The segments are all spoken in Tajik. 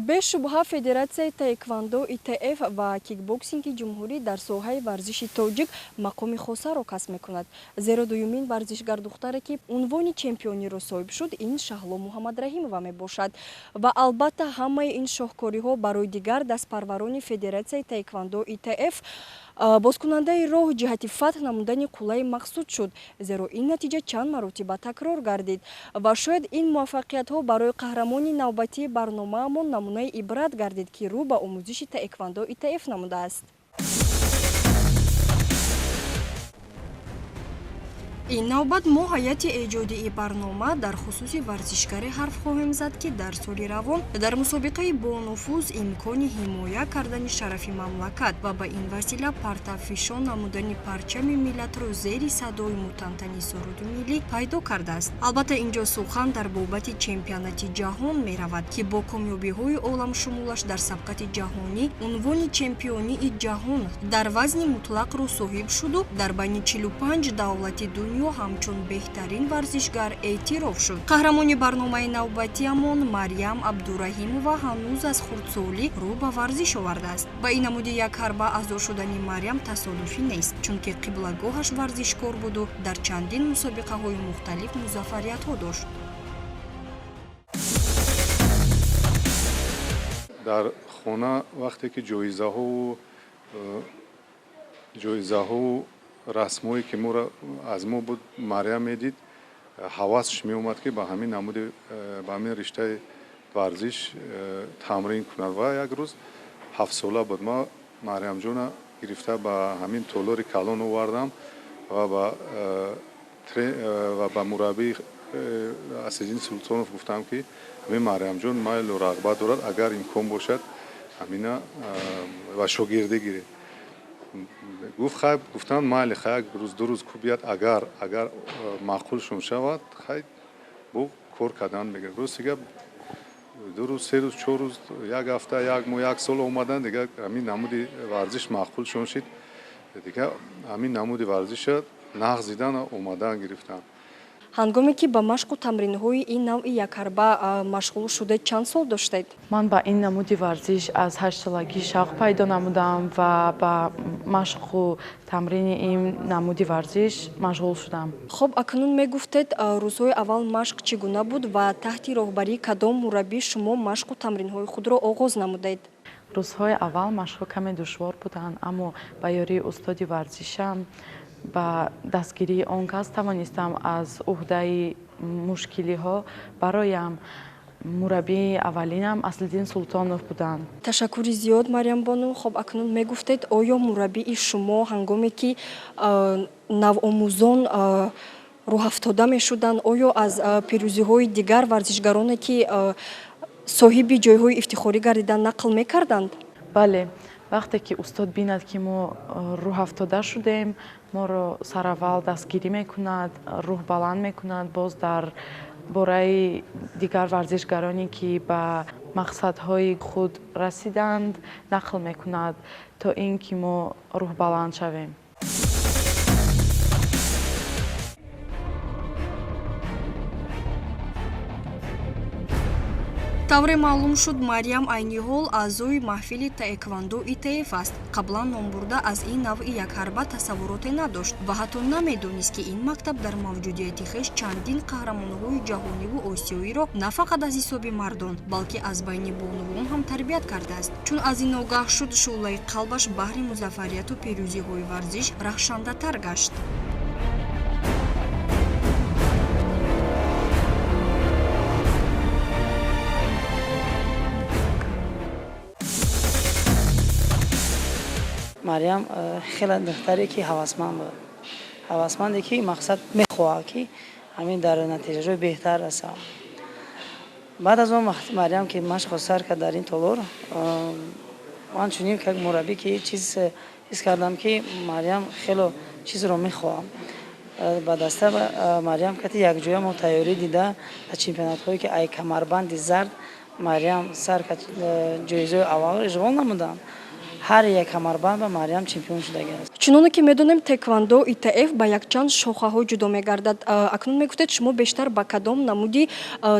Бешубҳа, Федератсияи таеквондо ИТФ ва кикбоксинги ҷумҳурӣ дар соҳаи варзиши тоҷик мақоми хосаро касб мекунад, зеро дуюмин варзишгар духтаре, ки унвони чемпиониро соҳиб шуд, ин Шаҳло Муҳаммадраҳимова мебошад. Ва албатта, ҳамаи ин шоҳкориҳо барои дигар дастпарварони Федератсияи таеквондо ИТФ бозкунандаи роҳ ҷиҳати фатҳ намудани қуллаи мақсуд шуд, зеро ин натиҷа чанд маротиба такрор гардид. Ва шояд ин муваффақиятҳо барои қаҳрамони навбатии барномаамон намунаи ибрат гардид, ки рӯ ба омӯзиши таеквондо ИТФ намудааст. Ин навбат мо, ҳайати эҷодии барнома, дар хусуси варзишгаре ҳарф хоҳем зад, ки дар соли равон дар мусобиқаи бонуфуз имкони ҳимоя кардани шарафи мамлакат ва ба ин васила партавфишон намудани парчами миллатро зери садои мутантани суруди миллӣ пайдо кардааст. Албатта, ин ҷо сухан дар бобати чемпионати ҷаҳон меравад, ки бо комёбиҳои оламшумулаш дар сабқати ҷаҳонӣ унвони чемпионии ҷаҳон дар вазни мутлақро соҳиб шуду дар байни 45 давлати дунё ҳамчун беҳтарин варзишгар эътироф шуд. Қаҳрамони барномаи навбатиамон Марьям Абдураҳимова ҳанӯз аз хурдсолӣ рӯ ба варзиш овардааст. Ба ин намуди як ҳарба аъзо шудани Марьям тасодуфӣ нест, чунки қиблагоҳаш варзишкор буду дар чандин мусобиқаҳои мухталиф музаффариятҳо дошт. Дар хона вақте ки ҷоизаҳову расмҳое, ки моро аз мо буд, Марьям медид, ҳавасш меомад, ки ба ҳамин намуди, ба ҳамин риштаи варзиш тамрин кунад. Ва як рӯз, 7-сола буд, ман Марьямҷона гирифта ба ҳамин толори калон овардам ва ба мураббии Асиддин Султонов гуфтам, ки ҳамин Марьямҷон майлу рағбат дорад, агар имкон бошад, ҳамина ва шогирдӣ гиред. Гуфт: «Хай». Гуфтанд: «Майли, хай, як рӯз, 2 рӯз ку биёд, агар маъқулшон шавад, хай, бо кор кардан мегирад». Рости гап, 2 рӯз, 3 рӯз, 4 рӯз, як ҳафта, як моҳ, як сол омадан, дигар ҳамин намуди варзиш маъқулшон шид. Дигар ҳамин намуди варзиша нағз дидан, омадан гирифтанд. Ҳангоме ки ба машқу тамринҳои ин навъи якҳарба машғул шуда, чанд сол доштед? Ман ба ин намуди варзиш аз 8-солагӣ шавқ пайдо намудам ва ба машқу тамрини ин намуди варзиш машғул шудам. Хуб, акнун мегуфтед, рӯзҳои аввал машқ чӣ гуна буд ва таҳти роҳбарии кадом мураббӣ шумо машқу тамринҳои худро оғоз намудед? Рӯзҳои аввал машқҳо каме душвор буданд, аммо ба ёрии устоди варзишам, ба дастгирии он кас тавонистам аз уҳдаи мушкилиҳо бароям. Мураббии аввалинам Аслиддин Султонов буданд. Ташаккури зиёд, Марьямбону. Хуб, акнун мегуфтед, оё мураббии шумо, ҳангоме ки навомӯзон рӯҳафтода мешуданд, оё аз пирӯзиҳои дигар варзишгароне, ки соҳиби ҷойҳои ифтихорӣ гардиданд, нақл мекарданд? Бале, вақте ки устод бинад, ки мо рӯҳафтода шудем, моро сараввал дастгирӣ мекунад, рӯҳбаланд мекунад, боз дар бораи дигар варзишгароне, ки ба мақсадҳои худ расиданд, нақл мекунад, то ин ки мо рӯҳбаланд шавем. Тавре маълум шуд, Марьям айни ҳол аъзои маҳфили таэквондо ИТФ аст. Қаблан номбурда аз ин навъи якҳарба тасаввуроте надошт ва ҳатто намедонист, ки ин мактаб дар мавҷудияти хеш чандин қаҳрамонҳои ҷаҳониву осиёиро на фақат аз ҳисоби мардон, балки аз байни бонувон ҳам тарбият кардааст. Чун аз ин огаҳ шуд, шӯълаи қалбаш баҳри музаффарияту пирӯзиҳои варзиш рахшандатар гашт. Марьям хеле духтаре, ки ҳавасманд буд, ҳавасманде, ки мақсад мехоҳад, ки ҳамин дар натиҷаҷои беҳтар расам. Баъд аз он Марьям ки машқро сар кард дар ин толор, ман чунин как мураббӣ ки чиз ҳис кардам, ки Марьям хело чизро мехоҳам. Ба даста Марьям кати якҷоя мо тайёрӣ дида, дар чемпионатҳое, ки ай камарбанди зард Марьям сар кард, ҷоизаҳои аввалро ишғол намуданд. Ҳар як камарбанд ба Марьям чемпион шудагиаст. Чуноне ки медонем, теквандо ИТФ ба якчанд шохаҳо ҷудо мегардад. Акнун мегуфтед, шумо бештар ба кадом намуди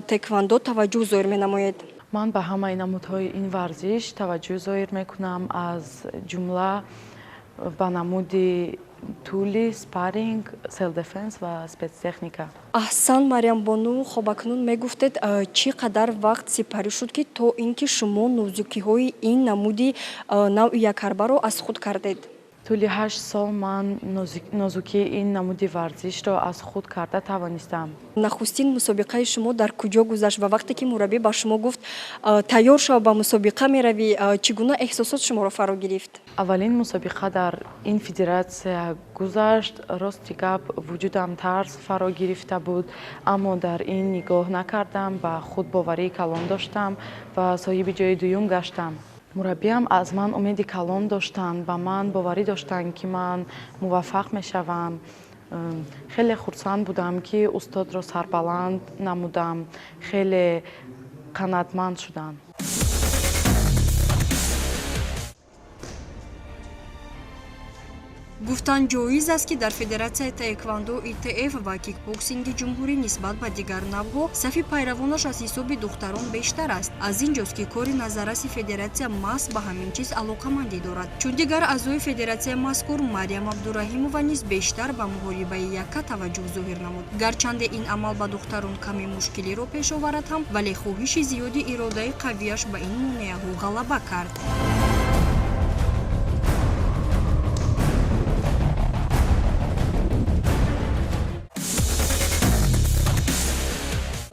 теквандо таваҷҷӯҳ зоҳир менамоед? Ман ба ҳамаи намудҳои ин варзиш таваҷҷӯҳ зоҳир мекунам, аз ҷумла ба намуди тӯли, спарринг, селф-дефенс ва спецтехника. Аҳсан, Марьямбону. Хоб, акнун мегуфтед, чӣ қадар вақт сипарӣ шуд, ки то ин ки шумо нозукиҳои ин намуди навъи якҳарбаро аз худ кардед? Тӯли 8 сол ман нозукии ин намуди варзишро аз худ карда тавонистам. Нахустин мусобиқаи шумо дар куҷо гузашт ва вақте ки мураббӣ ба шумо гуфт, тайёр шав, ба мусобиқа меравӣ, чӣ гуна эҳсосот шуморо фаро гирифт? Аввалин мусобиқа дар ин федератсия гузашт. Рости гап, вуҷудам тарс фаро гирифта буд, аммо дар ин нигоҳ накардам, ба худбоварии калон доштам ва соҳиби ҷои дуюм гаштам. Мураббиам аз ман умеди калон доштанд, ба ман боварӣ доштанд, ки ман муваффақ мешавам. Хеле хурсанд будам, ки устодро сарбаланд намудам, хеле қаноатманд шудам. Гуфтан ҷоиз аст, ки дар Федератсияи таеквандо ИТФ ва кикбоксинги ҷумҳурӣ нисбат ба дигар навъҳо сафи пайравонаш аз ҳисоби духтарон бештар аст. Аз ин ҷост, ки кори назарраси федератсия маҳз ба ҳамин чиз алоқамандӣ дорад, чун дигар аъзои федератсияи мазкур Марьям Абдураҳимова низ бештар ба муҳорибаи якка таваҷҷӯҳ зоҳир намуд. Гарчанде ин амал ба духтарон каме мушкилиро пеш оварад ҳам, вале хоҳиши зиёди иродаи қавияш ба ин монеаҳо ғалаба кард.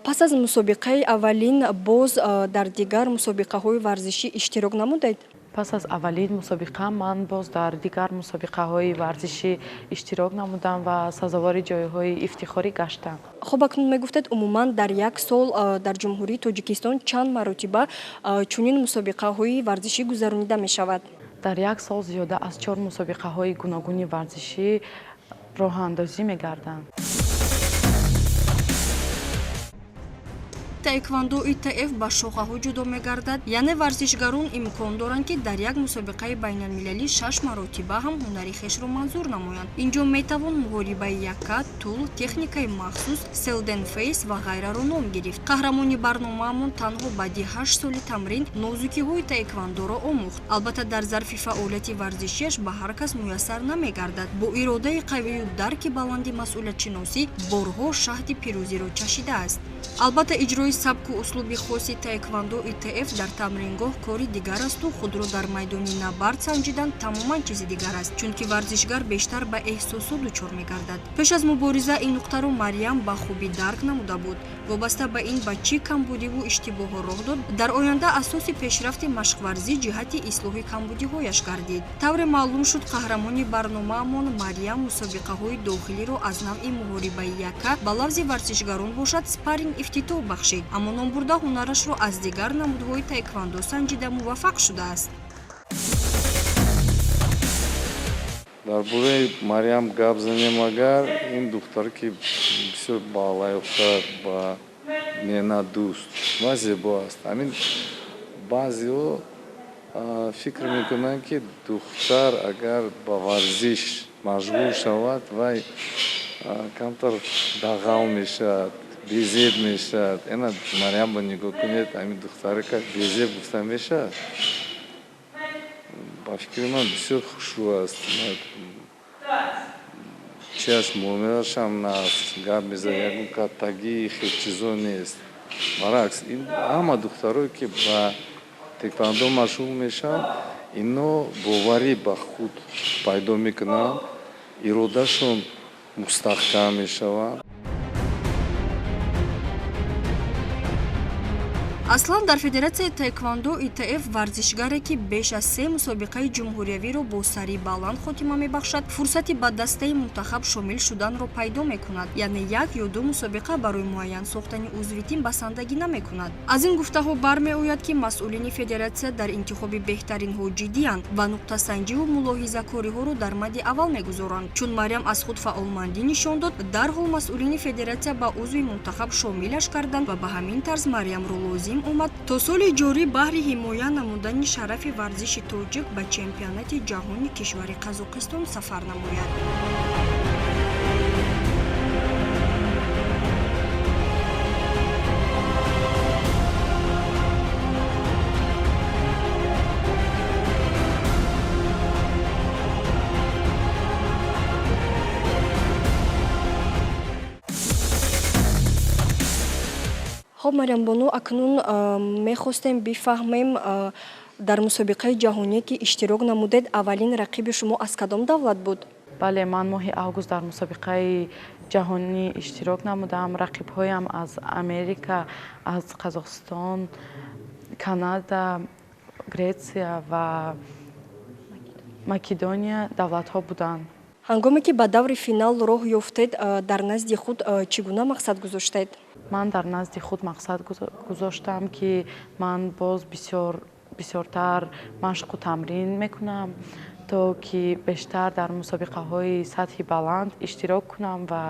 Пас аз мусобиқаи аввалин боз дар дигар мусобиқаҳои варзишӣ иштирок намудед? Пас аз аввалин мусобиқа ман боз дар дигар мусобиқаҳои варзишӣ иштирок намудам ва сазовори ҷойҳои ифтихорӣ гаштам. Хуб, акнун мегуфтед, умуман дар як сол дар Ҷумҳурии Тоҷикистон чанд маротиба чунин мусобиқаҳои варзишӣ гузаронида мешавад? Дар як сол зиёда аз чор мусобиқаҳои гуногуни варзишӣ роҳандозӣ мегарданд. Таеквандо ИТФ ба шохаҳо ҷудо мегардад, яъне варзишгарон имкон доранд, ки дар як мусобиқаи байналмилалӣ шаш маротиба ҳам ҳунари хешро манзур намоянд. Ин ҷо метавон муҳорибаи якка, тӯл, техникаи махсус, селф-дефенс ва ғайраро ном гирифт. Қаҳрамони барномаамон танҳо баъди 8 соли тамрин нозукиҳои таеквандоро омӯхт. Албатта, дар зарфи фаъолияти варзишиаш ба ҳар кас муяссар намегардад. Бо иродаи қавию дарки баланди масъулиятшиносӣ борҳо шаҳди пирӯзиро чашидааст. Албатта, иҷрои сабку услуби хоси таеквандо ИТФ дар тамрингоҳ кори дигар асту худро дар майдони набард санҷидан тамоман чизи дигар аст, чунки варзишгар бештар ба эҳсосот дучор мегардад. Пеш аз мубориза ин нуқтаро Марьям ба хубӣ дарк намуда буд. Вобаста ба ин, ба чӣ камбудиву иштибоҳҳо роҳ дод, дар оянда асоси пешрафти машқварзӣ ҷиҳати ислоҳи камбудиҳояш гардид. Тавре маълум шуд, қаҳрамони барномаамон Марьям мусобиқаҳои дохилиро аз навъи муҳорибаи якка, ба лафзи варзишгарон бошад, спарринг, ифтитоҳ бахшид, аммо номбурда ҳунарашро аз дигар намудҳои таеквандо санҷида муваффақ шудааст. Дар бораи Марьям гап занем агар, ин духтар ки бисёр балаёқат, ба меҳнатдӯст ва зебо аст. Ҳамин баъзеҳо фикр мекунанд, ки духтар агар ба варзиш машғул шавад, вай камтар дағал мешавад, безеб мешавад. Ина Марьямро нигоҳ кунед, ҳамин духтарака безеб гуфта мешавад? Ба фикри ман, бисёр хушрӯ аст, чиаш, муомилашам наст, гап мезанад, ягон каттагии хел чизо нест. Баръакс, ҳама духтарое ки ба тэквандо машғул мешаванд, ино боварӣ ба худ пайдо мекунанд, иродашон мустаҳкам мешавад. Аслан, дар Федератсияи таеквондо ИТФ варзишгаре, ки беш аз се мусобиқаи ҷумҳуриявиро бо сари баланд хотима мебахшад, фурсати ба дастаи мунтахаб шомил шуданро пайдо мекунад. Яъне як ё ду мусобиқа барои муайян сохтани узви тим басандагӣ намекунад. Аз ин гуфтаҳо бармеояд, ки масъулини федератсия дар интихоби беҳтаринҳо ҷиддиянд ва нуқтасанҷиву мулоҳизакориҳоро дар мадди аввал мегузоранд. Чун Марьям аз худ фаъолмандӣ нишон дод, дарҳол масъулини федератсия ба узви мунтахаб шомилаш карданд ва ба ҳамин тарз Марьямро лозим омад то соли ҷорӣ баҳри ҳимоя намудани шарафи варзиши тоҷик ба чемпионати ҷаҳони кишвари Қазоқистон сафар намояд. Хуб, Марьямбону, акнун мехостем бифаҳмем, дар мусобиқаи ҷаҳоние ки иштирок намудед, аввалин рақиби шумо аз кадом давлат буд? Бале, ман моҳи август дар мусобиқаи ҷаҳонӣ иштирок намудам. Рақибҳоям аз Америка, аз Қазоқистон, Канада, Гретсия ва Македония давлатҳо буданд. Ҳангоме ки ба даври финал роҳ ёфтед, дар назди худ чӣ гуна мақсад гузоштед? Ман дар назди худ мақсад гузоштам, ки ман боз бисёртар машқу тамрин мекунам, то ки бештар дар мусобиқаҳои сатҳи баланд иштирок кунам ва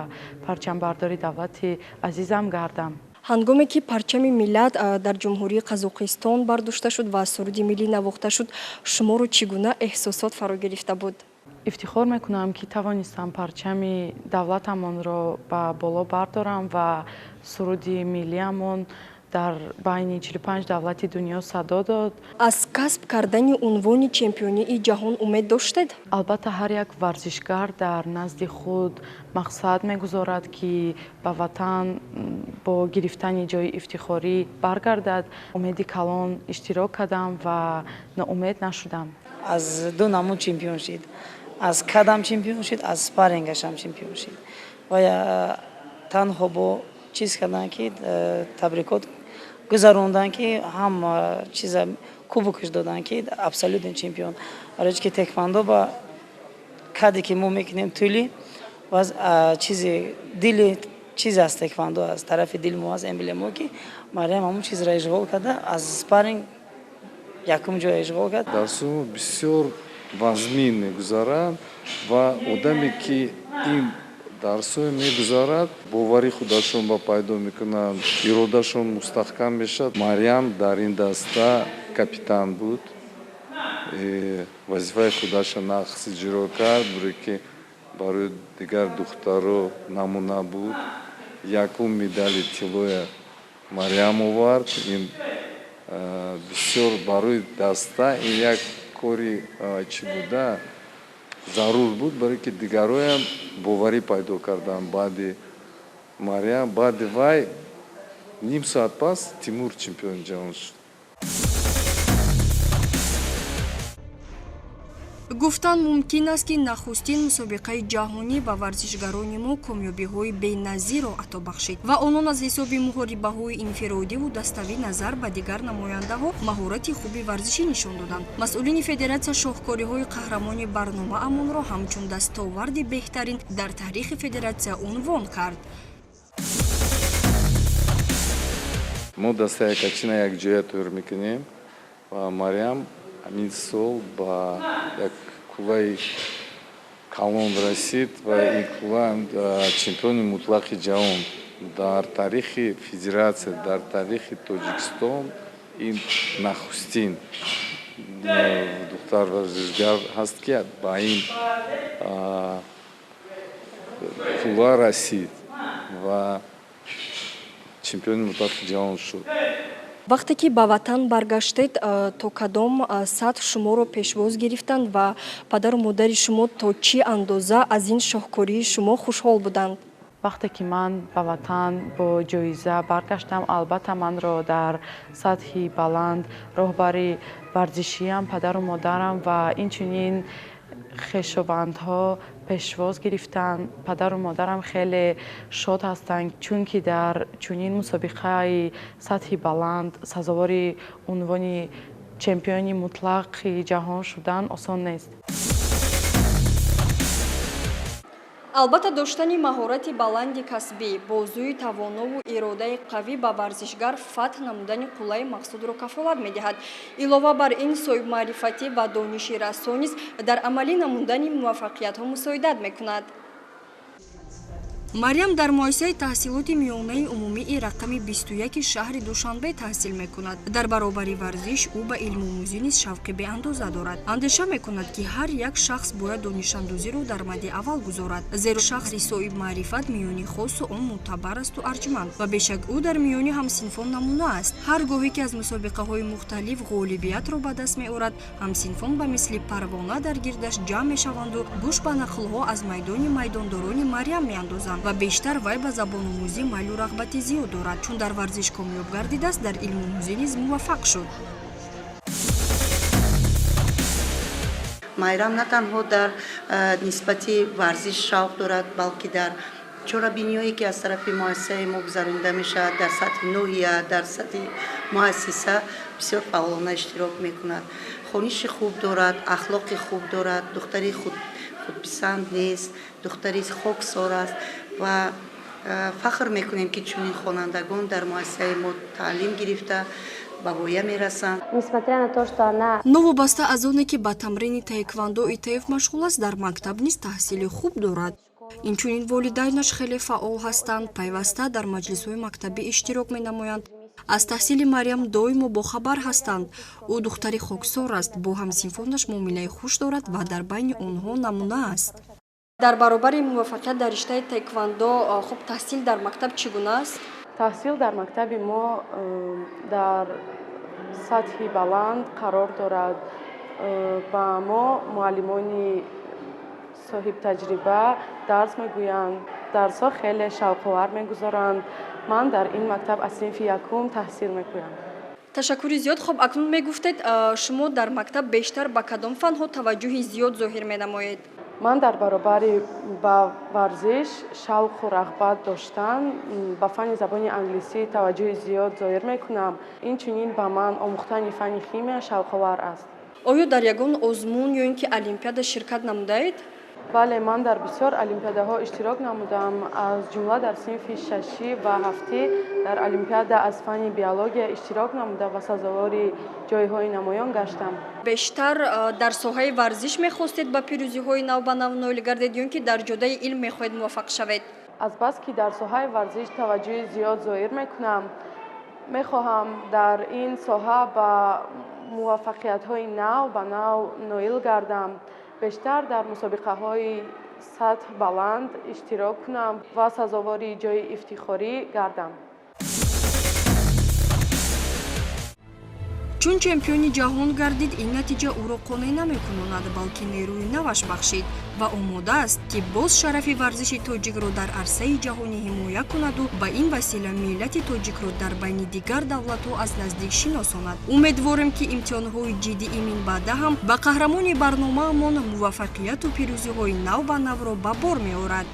парчамбардори давлати азизам гардам. Ҳангоме ки парчами миллат дар Ҷумҳурии Қазоқистон бардошта шуд ва суруди миллӣ навохта шуд, шуморо чӣ гуна эҳсосот фаро гирифта буд? Ифтихор мекунам, ки тавонистам парчами давлатамонро ба боло бардорам ва суруди миллиамон дар байни 45 давлати дунё садо дод. Аз касб кардани унвони чемпионии ҷаҳон умед доштед? Албатта, ҳар як варзишгар дар назди худ мақсад мегузорад, ки ба ватан бо гирифтани ҷои ифтихорӣ баргардад. Умеди калон иштирок кардам ва ноумед нашудам. Аз ду намуд чемпион шид, аз кадам чемпион шид, аз спаррингашам чемпион шид ва танҳо бо чиз кардан ки табрикот гузаронданд, ки ҳам чиза кубокаш доданд, ки абсолютный чемпион. Барои ки теквандо ба каде ки мо мекунем, тӯли ваз чизи дили чиз аст, теквандо аз тарафи дили мо аст, эмблемо, ки Марьям ҳамон чизро ишғол карда, аз спарринг якум ҷоя ишғол кард. Дарсҳо бисёр вазмин мегузаранд ва одаме ки ин дарсҳое мегузарад, боварӣ худашон ба пайдо мекунанд, иродашон мустаҳкам мешавад. Марьям дар ин даста капитан буд, вазифаи худаша нақс иҷро кард, буре ки барои дигар духтаро намуна буд. Якум медали тиллоя Марьям овард. Ин бисёр барои даста ин як кори чӣ буда, зарур буд, барое ки дигароям боварӣ пайдо карданд баъди Марьям. Баъди вай ним соат пас Тимур чемпиони ҷаҳон шуд. Гуфтан мумкин аст, ки нахустин мусобиқаи ҷаҳонӣ ба варзишгарони мо комёбиҳои беназирро ато бахшид ва онон аз ҳисоби муҳорибаҳои инфиродиву даставӣ назар ба дигар намояндаҳо маҳорати хуби варзишӣ нишон доданд. Масъулини федератсия шоҳкориҳои қаҳрамони барномаамонро ҳамчун дастоварди беҳтарин дар таърихи федератсия унвон кард. Мо дастаи Качина якҷоя тӯр мекунем ва Марьям ҳамин сол ба як куллаи калон расид ва ин кулла чемпиони мутлақи ҷаҳон дар таърихи федератсия, дар таърихи Тоҷикистон ин нахустин духтар варзишгар ҳаст, ки ба ин кулла расид ва чемпиони мутлақи ҷаҳон шуд. Вақте ки ба ватан баргаштед, то кадом сатҳ шуморо пешвоз гирифтанд ва падару модари шумо то чӣ андоза аз ин шоҳкории шумо хушҳол буданд? Вақте ки ман ба ватан бо ҷоиза баргаштам, албатта, манро дар сатҳи баланд роҳбари варзишиам, падару модарам ва инчунин хешовандҳо пешвоз гирифтанд. Падару модарам хеле шод ҳастанд, чунки дар чунин мусобиқаи сатҳи баланд сазовори унвони чемпиони мутлақи ҷаҳон шудан осон нест. Албатта, доштани маҳорати баланди касбӣ, бозуи тавонову иродаи қавӣ ба варзишгар фатҳ намудани қуллаи мақсудро кафолат медиҳад. Илова бар ин, соҳибмаърифатӣ ва дониши рассо низ дар амалӣ намудани муваффақиятҳо мусоидат мекунад. Марьям дар муассисаи таҳсилоти миёнаи умумии рақами 21 шаҳри Душанбе таҳсил мекунад. Дар баробари варзиш ӯ ба илмомӯзӣ низ шавқи беандоза дорад. Андеша мекунад, ки ҳар як шахс бояд донишандӯзиро дар мадди аввал гузорад, зеро шахси соҳибмаърифат миёни хосу он мӯътабар асту арҷманд ва бешак ӯ дар миёни ҳамсинфон намуна аст. Ҳар гоҳе ки аз мусобиқаҳои мухталиф ғолибиятро ба даст меорад, ҳамсинфон ба мисли парвона дар гирдаш ҷамъ мешаванду гӯш ба нақлҳо аз майдони майдондорони Марьям меандозанд. Ва бештар вай ба забономӯзӣ майлу рағбати зиёд дорад, чун дар варзиш комёб гардидааст, дар илмомӯзӣ низ муваффақ шуд. Майрам на танҳо дар нисбати варзиш шавқ дорад, балки дар чорабиниҳое, ки аз тарафи муассисаи мо гузаронида мешавад дар сатҳи ноҳия, дар сатҳи муассиса бисёр фаъолона иштирок мекунад. Хониши хуб дорад, ахлоқи хуб дорад, духтари худписанд нест, духтари хоксор аст ва фахр мекунем, ки чунин хонандагон дар муассисаи мо таълим гирифта ба воя мерасанд. Несмотря на то, что она Новобаста аз оне, ки ба тамрини таеквондо ИТФ машғул аст, дар мактаб низ таҳсили хуб дорад. Инчунин волидайнаш хеле фаъол ҳастанд, пайваста дар маҷлисҳои мактабӣ иштирок менамоянд, аз таҳсили Марьям доимо бохабар ҳастанд. Ӯ духтари хоксор аст, бо ҳамсинфонаш муомилаи хуш дорад ва дар байни онҳо намуна аст. Дар баробари муваффақият дар риштаи таеквондо, хуб, таҳсил дар мактаб чӣ гуна аст? Таҳсил дар мактаби мо дар сатҳи баланд қарор дорад. Ба мо муаллимони соҳибтаҷриба дарс мегӯянд, дарсҳо хеле шавқовар мегузоранд. Ман дар ин мактаб аз синфи якум таҳсил мекунам. Ташаккури зиёд. Хуб, акнун мегуфтед, шумо дар мактаб бештар ба кадом фанҳо таваҷҷӯҳи зиёд зоҳир менамоед? Ман дар баробари ба варзиш шавқу рағбат доштан, ба фанни забони англисӣ таваҷҷӯҳи зиёд зоҳир мекунам. Инчунин ба ман омӯхтани фанни химия шавқовар аст. Оё дар ягон озмун ё ин ки олимпиада ширкат намудаед? Бале, ман дар бисёр олимпиадаҳо иштирок намудам, аз ҷумла дар синфи шашӣ ва ҳафтӣ дар олимпиада аз фанни биология иштирок намуда ва сазовори ҷойҳои намоён гаштам. Бештар дар соҳаи варзиш мехостед ба пирӯзиҳои навбанав ноил гардед ё ин ки дар ҷодаи илм мехоҳед муваффақ шавед? Азбаски дар соҳаи варзиш таваҷҷӯҳи зиёд зоҳир мекунам, мехоҳам дар ин соҳа ба муваффақиятҳои нав ба нав ноил гардам, бештар дар мусобиқаҳои сатҳ баланд иштирок кунам ва сазовори ҷойи ифтихорӣ гардам. Чун чемпиони ҷаҳон гардид, ин натиҷа ӯро қонеъ намекунонад, балки нерӯи наваш бахшид ва омода аст, ки боз шарафи варзиши тоҷикро дар арсаи ҷаҳонӣ ҳимоя кунаду ба ин васила миллати тоҷикро дар байни дигар давлатҳо аз наздик шиносонад. Умедворем, ки имтиҳонҳои ҷиддии минбаъда ҳам ба қаҳрамони барномаамон муваффақияту пирӯзиҳои нав ба навро ба бор меорад.